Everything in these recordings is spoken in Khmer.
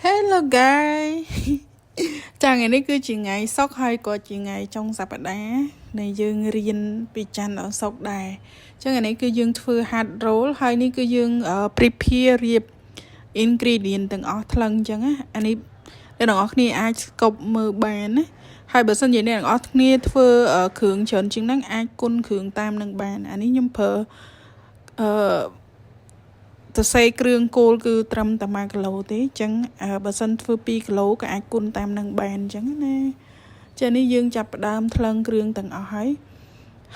Hello guys ចាថ្ងៃនេះគឺជាថ្ងៃសុក្រហើយក៏ជាថ្ងៃចុងសប្តាហ៍នៃយើងរៀនពីច័ន្ទដល់សុក្រដែរអញ្ចឹងថ្ងៃនេះគឺយើងធ្វើ hard roll ហើយនេះគឺយើង prepare រៀប ingredient ទាំងអស់ថ្លឹងអញ្ចឹងណាអានេះអ្នកទាំងអស់គ្នាអាចស្កប់មើលបានណាហើយបើសិនជាអ្នកទាំងអស់គ្នាធ្វើគ្រឿងច្រើនជាងហ្នឹងអាចគុណគ្រឿងតាមនឹងបានអានេះខ្ញុំប្រើអឺសរសេរគ្រឿងគោលគឺត្រឹមតែ1គីឡូទេអញ្ចឹងបើសិនធ្វើ2គីឡូក៏អាចគុណតាមនឹងបានអញ្ចឹងណាចានេះយើងចាប់ផ្ដើមថ្លឹងគ្រឿងទាំងអស់ហើយ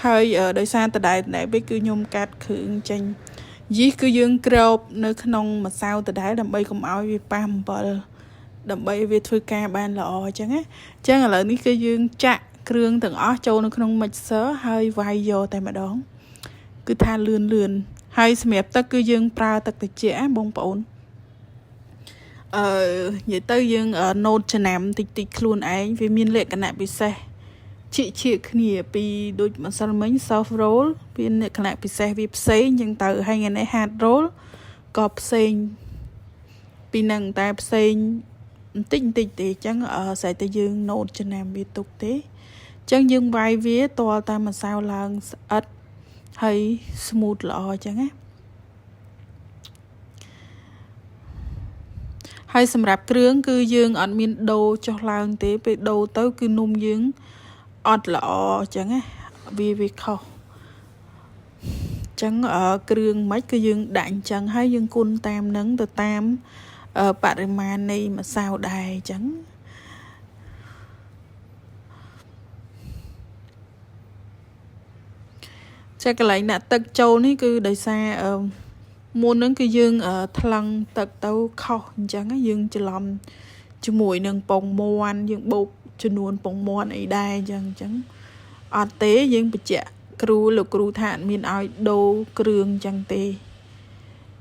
ហើយដោយសារដដែលដដែលវិញគឺខ្ញុំកាត់គ្រឿងចេញយីសគឺយើងគ្របនៅក្នុងម្សៅដដែលដើម្បីកុំឲ្យវាប៉ះអំបិលដើម្បីឲ្យវាធ្វើការបានល្អអញ្ចឹងណាអញ្ចឹងឥឡូវនេះគឺយើងចាក់គ្រឿងទាំងអស់ចូលនៅក្នុង mixer ហើយវាយយកតែម្ដងគឺថាលឿនលឿនហើយសម្រាប់ទឹកគឺយើងប្រើទឹកត្រជាក់បងប្អូនអឺនិយាយទៅយើងណូតចំណាំតិចតិចខ្លួនឯងវាមានលក្ខណៈពិសេសជាជាគ្នាពីដូចម្សិលមិញ soft roll វាលក្ខណៈពិសេសវាផ្សេងចឹងទៅហើយថ្ងៃនេះ hard roll ក៏ផ្សេងពីនឹងតែផ្សេងបន្តិចបន្តិចទេអញ្ចឹងស្រេចតែយើងណូតចំណាំវាទុកទេអញ្ចឹងយើងវាយវាទាល់តាមម្សៅឡើងស្អិតហើយ smooth ល្អអញ្ចឹងណាហើយសម្រាប់គ្រឿងគឺយើងអត់មានដូរចុះឡើងទេពេលដូរទៅគឺនំយើងអត់ល្អអញ្ចឹងណាវាវាខុសអញ្ចឹងគ្រឿងមិនគឺយើងដាក់អញ្ចឹងហើយយើងគុណតាមនឹងទៅតាមបរិមាណនៃម្សៅដែរអញ្ចឹងចាកន្លែងដាក់ទឹកចូលនេះគឺដោយសារមុនហ្នឹងគឺយើងថ្លឹងទឹកទៅខុសអញ្ចឹងយើងច្រឡំជាមួយនឹងពងមាន់យើងបូកចំនួនពងមាន់អីដែរអញ្ចឹងអញ្ចឹងអត់ទេយើងបញ្ជាក់គ្រូលោកគ្រូថាអត់មានឲ្យដូរគ្រឿងអញ្ចឹងទេ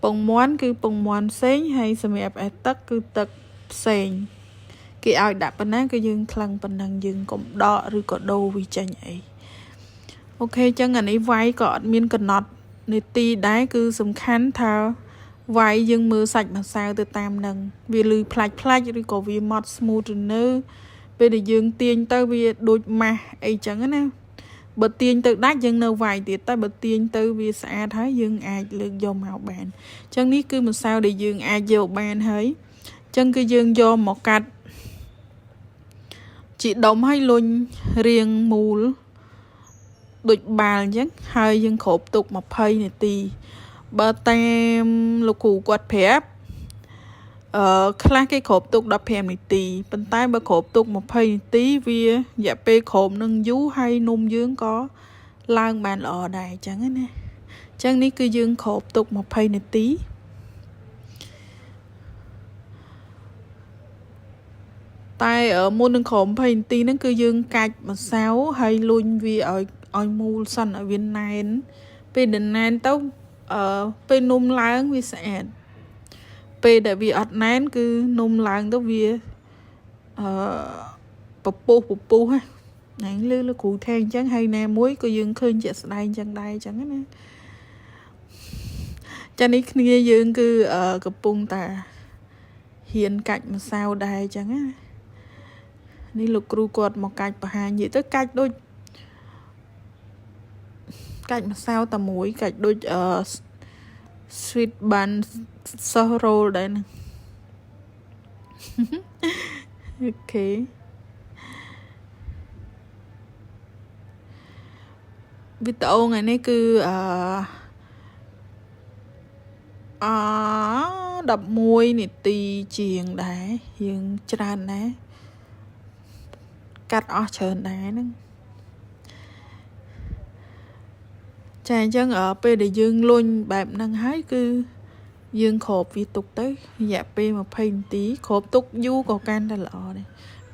ពងមាន់គឺពងមាន់ផ្សេងហើយសម្រាប់ឯទឹកគឺទឹកផ្សេងគេឲ្យដាក់ប៉ុណ្ណាគឺយើងថ្លឹងប៉ុណ្ណឹងយើងកុំដកឬក៏ដូរវាចេញអីOK អញ្ចឹងអានេះវាយក៏អត់មានកំណត់នាទីដែរគឺសំខាន់ថាវាយយើងមើលសាច់ម្សៅទៅតាមនឹងវាលឺផ្លាច់ផ្លាច់ឬក៏វាម៉ត់ smooth ឬនៅពេលដែលយើងទាញទៅវាដូចម៉ាស់អីចឹងណាបើទាញទៅដាច់យើងនៅវាយទៀតតែបើទាញទៅវាស្អាតហើយយើងអាចលើកយកមកបានអញ្ចឹងនេះគឺម្សៅដែលយើងអាចយកបានហើយអញ្ចឹងគឺយើងយកមកកាត់ជាដុំហើយលុញរៀងមូលដូចបាល់អញ្ចឹងហើយយើងគ្របទុក20នាទីបើតាមលោកគ្រូគាត់ប្រាប់អឺខ្លះគេគ្របទុក15នាទីប៉ុន្តែបើគ្របទុក20នាទីវារយៈពេលគ្របនឹងយូរហើយនំយើងក៏ឡើងបានល្អដែរអញ្ចឹងណាអញ្ចឹងនេះគឺយើងគ្របទុក20នាទីតែមុននឹងក្រោម20នាទីហ្នឹងគឺយើងកាច់ម្សៅហើយលុញវាឲ្យឲ្យមូលសិនឲ្យវាណែនពេលដែលណែនទៅអឺពេលនំឡើងវាស្អាតពេលដែលវាអត់ណែនគឺនំឡើងទៅវាអឺពពុះពពុះហ្នឹងលឺលោកគ្រូថាអញ្ចឹងហើយណាមួយក៏យើងឃើញជាក់ស្ដែងអញ្ចឹងដែរអញ្ចឹងណាចានេះគ្នាយើងគឺកំពុងតាហ៊ានកាច់ម្សៅដែរអញ្ចឹងណានេះលោកគ្រូគាត់មកកាច់បង្ហាញនិយាយទៅកាច់ដូចកាច់ម្សៅតែមួយកាច់ដូចអឺ sweet bun soft roll ដែរហ្នឹង OK វីដេអូថ្ងៃនេះគឺអឺអ11នាទីជាងដែរយើងច្រើនដែរកាត់អស់ច្រើនដែរហ្នឹងចាអញ្ចឹងពេលដែលយើងលុញបែបហ្នឹងហើយគឺយើងគ្របវាទុកទៅរយៈពេល20នាទីគ្របទុកយូរក៏កាន់តែល្អដែរ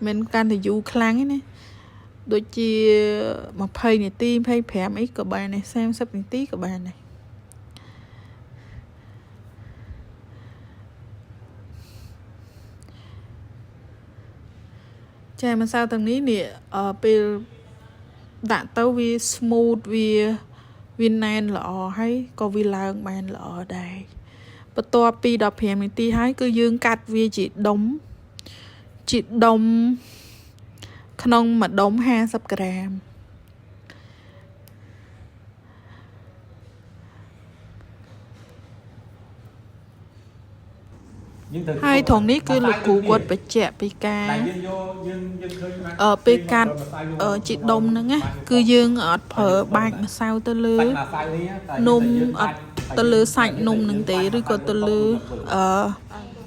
មិនកាន់តែយូរខ្លាំងទេណាដូចជា20នាទី25អីក៏បានដែរ30នាទីក៏បានដែរចាម្សៅទាំងនេះនេះពេលដាក់ទៅវា smooth វាវាណែនល្អហើយក៏វាឡើងបានល្អដែរ បន្ទាប់ពី15នាទីហើយគឺយើងកាត់វាជាដុំជាដុំក្នុងមួយដុំ50ក្រាម យើងត្រូវ ហើយត្រង់នេះគឺលោកគ្រូគាត់បញ្ជាក់ពីការ តែយើងយកយើងយើងឃើញថា ពេលកាត់ជាដុំហ្នឹងណាគឺយើងអត់ប្រើបាចម្សៅទៅលើ សាច់ម្សៅនេះតែ នំអត់ទៅលើសាច់នំហ្នឹងទេឬក៏ទៅលើអឺ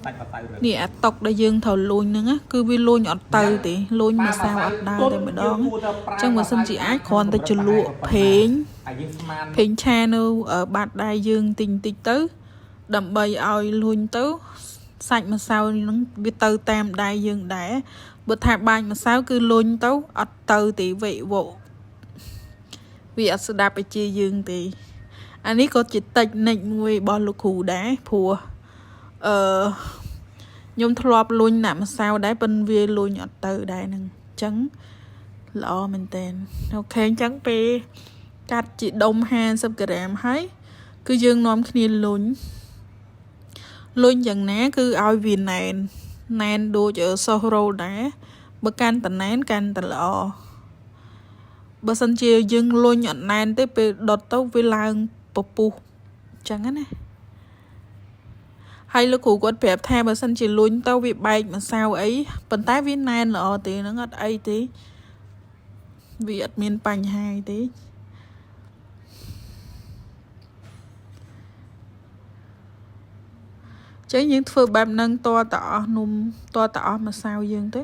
សាច់ម្សៅ នេះអាតុកដែលយើងត្រូវលូញហ្នឹងណាគឺវាលូញអត់ទៅទេលូញម្សៅអត់ដើរតែម្ដងអញ្ចឹងបើសិនជាអាចគ្រាន់តែជ្រលក់ប្រេង តែយើងស្មាន ប្រេងឆានៅបាតដៃយើងតិចតិចទៅ ដើម្បីឲ្យលូញទៅសាច់ម្សៅហ្នឹងវាទៅតាមដៃយើងដែរបើថាបាចម្សៅគឺលូញទៅអត់ទៅទេវិវវាអត់ស្ដាប់ឲ្យជាយើងទេអានេះក៏ជាតិចនិចមួយរបស់លោកគ្រូដែរព្រោះអឺខ្ញុំធ្លាប់លុញដាក់ម្សៅដែរប៉ុន្តែវាលុញអត់ទៅដែរហ្នឹងអញ្ចឹងល្អមែនតើ OK អញ្ចឹងពេលកាត់ជាដុំ50ក្រាមហើយគឺយើងនាំគ្នាលុញលុញយ៉ាងណាគឺឲ្យវាណែនណែនដូច soft roll ដែរបើកាន់តែណែនកាន់តែល្អបើសិនជាយើងលុញអត់ណែនទេពេលដុតទៅវាឡើងពពុះអញ្ចឹងណាហើយលោកគ្រូគាត់ប្រាប់ថាបើសិនជាលុញទៅវាបែកម្សៅអីប៉ុន្តែវាណែនល្អទេហ្នឹងអត់អីទេវាអត់មានបញ្ហាអីទេចឹងយើងធ្វើបែបហ្នឹងតតអស់នំតតអស់ម្សៅយើងទៅ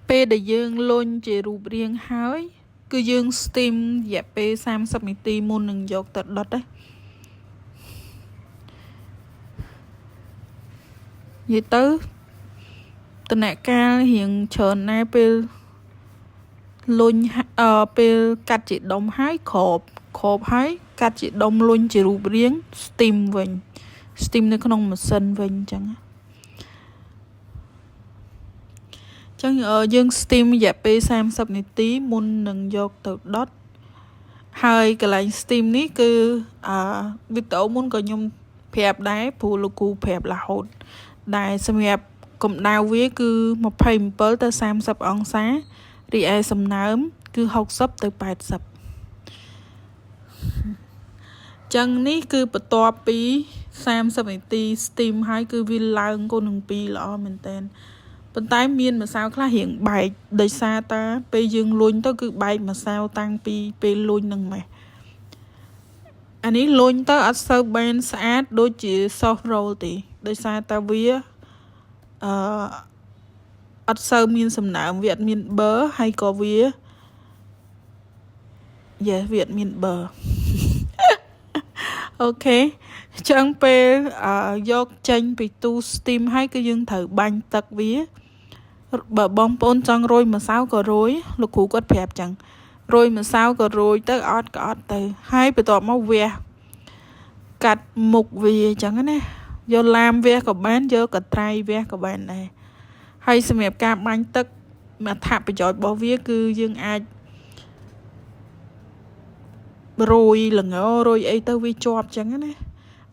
ពេលដែលយើងលុញជារូបរាងហើយ គឺយើង steam រយៈពេល30នាទីមុននឹងយកទៅដុតណានិយាយទៅតំណាក់កាលរៀងច្រើនណាស់ពេលលុញពេលកាត់ជាដុំហើយក្របក្របហើយកាត់ជាដុំលុញជារូបរាង steam វិញ steam នៅក្នុងម៉ាស៊ីនវិញអញ្ចឹងចឹងយើង steam រយៈពេល30នាទីមុននឹងយកទៅដុតហើយកន្លែង steam នេះគឺអឺវីដេអូមុនក៏ខ្ញុំប្រាប់ដែរព្រោះលោកគ្រូប្រាប់រហូតដែលសម្រាប់កម្ដៅវាគឺ27ទៅ30អង្សារីឯសំណើមគឺ60ទៅ80ចឹងនេះគឺបន្ទាប់ពី30នាទី steam ហើយគឺវាឡើងគុណនឹង2ល្អមែនតើប៉ុន្តែមានម្សៅខ្លះរៀងបែកដោយសារតាពេលយើងលុញទៅគឺបែកម្សៅតាំងពីពេលលុញនឹងម៉េះអានេះលុញទៅអត់សូវបានស្អាតដូចជា soft roll ទេដោយសារតាវាអឺអត់សូវមានសំណើមវាអត់មានប័រហើយក៏វាយេវាអត់មានប័រ OK អញ្ចឹងពេលយកចេញពីទូ steam ហើយគឺយើងត្រូវបាញ់ទឹកវាបើបងប្អូនចង់រោយម្សៅក៏រោយលោកគ្រូគាត់ប្រាប់ចឹងរោយម្សៅក៏រោយទៅអត់ក៏អត់ទៅហើយបន្ទាប់មកវះកាត់មុខវាអញ្ចឹងណាយកឡាមវះក៏បានយកកត្រៃវះក៏បានដែរហើយសម្រាប់ការបាញ់ទឹកអត្ថប្រយោជន៍របស់វាគឺយើងអាចរោយល្ងរោយអីទៅវាជាប់ចឹងណា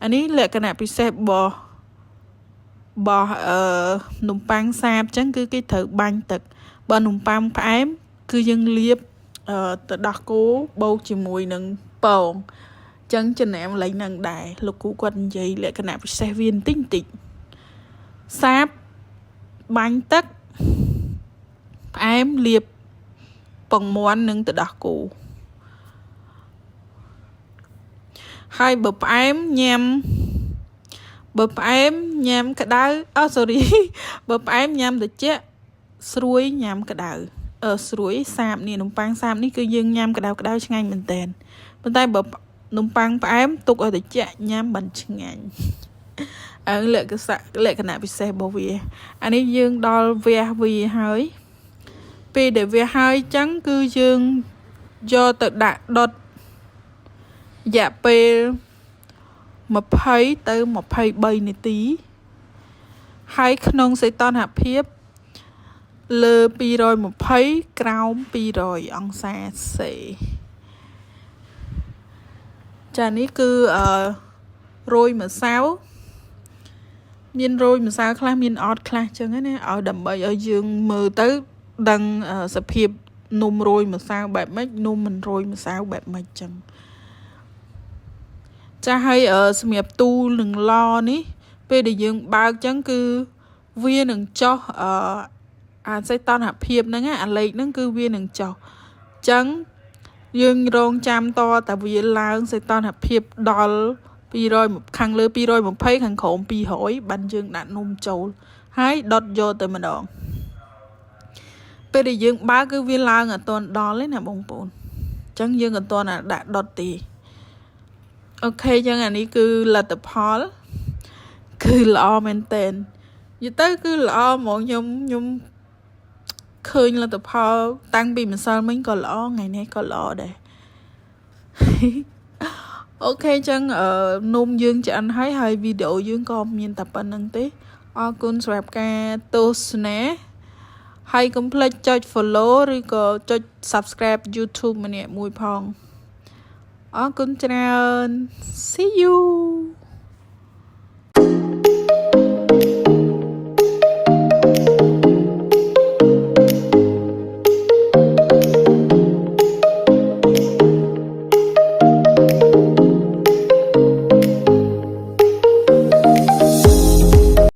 អានេះលក្ខណៈពិសេសរបស់របស់អឺនំប៉័ងសាបចឹងគឺគេត្រូវបាញ់ទឹកបើនំប៉័ងផ្អែមគឺយើងលាបអឺទៅដោះគោបូកជាមួយនឹងពងចឹងចំណាំលេងនឹងដែរលោកគ្រូគាត់និយាយលក្ខណៈពិសេសវាបន្តិចបន្តិចសាបបាញ់ទឹកផ្អែមលាបពងមាន់និងទៅដោះគោហើយបើផ្អែមញ៉ាំបើផ្អែមញ៉ាំក្តៅអូ sorry បើផ្អែមញ៉ាំត្រជាក់ស្រួយញ៉ាំក្តៅអឺស្រួយសាបនេះនំប៉័ងសាបនេះគឺយើងញ៉ាំក្តៅក្តៅឆ្ងាញ់មែនតើប៉ុន្តែបើនំប៉័ងផ្អែមទុកឲ្យត្រជាក់ញ៉ាំមិនឆ្ងាញ់អើលក្ខណៈលក្ខណៈពិសេសរបស់វាអានេះយើងដល់វះវាហើយពេលដែលវាហើយចឹងគឺយើងយកទៅដាក់ដុតរយៈពេល20ទៅ23នាទីហើយក្នុងសីតុណ្ហភាព លើ220ក្រោម200អង្សាសេចានេះគឺអឺរោយម្សៅមានរោយម្សៅខ្លះមានអត់ខ្លះចឹងណាឲ្យដើម្បីឲ្យយើងមើលទៅដឹងសភាពនំរោយម្សៅបែបម៉េចនំមិនរោយម្សៅបែបម៉េចចឹងចាហើយសម្រាប់ទូនឹងឡនេះពេលដែលយើងបើកចឹងគឺវានឹងចុះអឺអាសីតុណ្ហភាពហ្នឹងអាលេខហ្នឹងគឺវានឹងចុះចឹងយើងរងចាំតតែវាឡើងសីតុណ្ហភាពដល់200ខាងលើ220ខាងក្រោម200បានយើងដាក់នំចូលហើយដុតយកតែម្ដងពេលដែលយើងបើកគឺវាឡើងអត់ទាន់ដល់ទេណាបងប្អូនអញ្ចឹងយើងអត់ទាន់ដាក់ដុតទេOK ចឹងអានេះគឺលទ្ធផលគឺល្អមែនតើនិយាយទៅគឺល្អហ្មងខ្ញុំខ្ញុំឃើញលទ្ធផលតាំងពីម្សិលមិញក៏ល្អថ្ងៃនេះក៏ល្អដែរ OK ចឹងអឺនំយើងឆ្អិនហើយហើយវីដេអូយើងក៏មានតែប៉ុណ្្នឹងទេអរគុណសម្រាប់ការទស្សនាហើយកុំភ្លេចចុច follow ឬក៏ចុច subscribe YouTube ម្នាក់មួយផងអរគុណច្រើន See you.